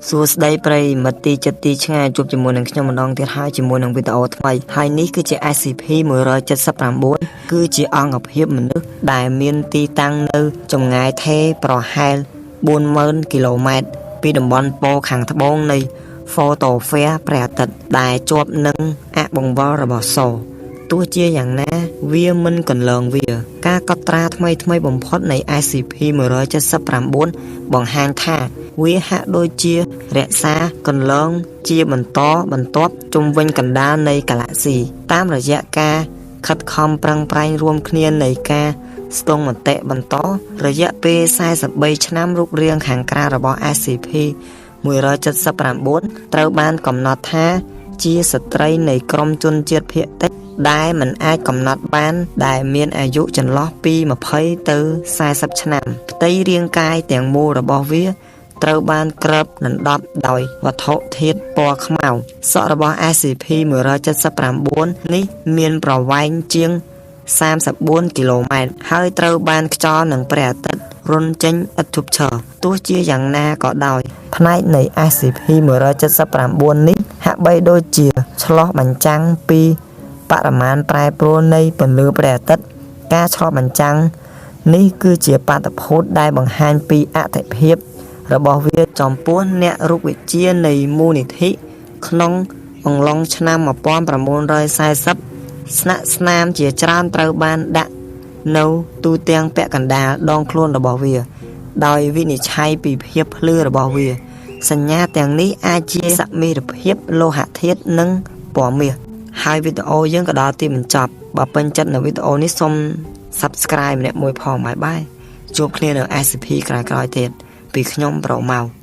សួស្តីប្រិយមិត្តទីចិត្តទីឆ្ងាយជួបជាមួយនឹងខ្ញុំម្ដងទៀតហើយជាមួយនឹងវីដេអូថ្មីហើយនេះគឺជា SCP-179 គឺជាអង្គភាពមនុស្សដែលមានទីតាំងនៅចម្ងាយថេរប្រហែល40000គីឡូម៉ែត្រពីតំបន់ប៉ូលខាងត្បូងនៃ Photosphere ព្រះអាទិត្យដែលជាប់នឹងអបង្វិលរបស់សូរទោះជាយ៉ាងណាវាមិនកន្លងវា ការកត់ត្រាថ្មីៗបំផុតនៃ SCP-179 បង្ហាញថាវាហាក់ដូចជារក្សាកន្លងជាបន្តបន្ទាប់ជុំវិញកណ្ដាលនៃហ្គាឡាក់ស៊ីតាមរយៈការខិតខំប្រឹងប្រែងរួមគ្នានៃការស្ទង់មតិបន្តរយៈពេល43ឆ្នាំរូបរាងខាងក្រៅរបស់ SCP-179 ត្រូវបានកំណត់ថាជាស្ត្រីនៃក្រុមជនជាតិភាគតិចដែលមិនអាចកំណត់បានដែលមានអាយុចន្លោះពី20ទៅ40ឆ្នាំផ្ទៃរាងកាយទាំងមូលរបស់វាត្រូវបានគ្របដណ្ដប់ដោយវត្ថុធាតុពណ៌ខ្មៅសក់របស់ SCP-179 នេះមានប្រវែងជាង34គីឡូម៉ែត្រហើយត្រូវបានខ្យល់និងព្រះអាទិត្យរន្ធចេញឥតឈប់ឈរទោះជាយ៉ាងណាក៏ដោយផ្នែកនៃ SCP-179 នេះហាក់បីដូចជាឆ្លុះបញ្ចាំងពីបរិមាណប្រែប្រួលនៃពន្លឺព្រះអាទិត្យការឆ្លុះបញ្ចាំងនេះគឺជាបាតុភូតដែលបង្ហាញពីអត្ថិភាពរបស់វាចំពោះអ្នករូបវិទ្យានៃមូលនិធិក្នុងអំឡុងឆ្នាំ1940ស្នាក់ស្នាមជាច្រើនត្រូវបានដាក់នៅទូទាំងពាក់កណ្ដាលដងខ្លួនរបស់វា ដោយវិនិច្ឆ័យពីភាពភ្លឺរបស់វា សញ្ញាទាំងនេះអាចជាសមីរភាពលោហៈធាតុនិងពណ៌មាសហើយវីដេអូយើងក៏ដល់ទីបញ្ចប់បើពេញចិត្តនៅវីដេអូនេះសូម Subscribe ម្នាក់មួយផងបាយបាយជួបគ្នានៅ SCP ក្រោយៗទៀតពីខ្ញុំប្រូម៉ៅ។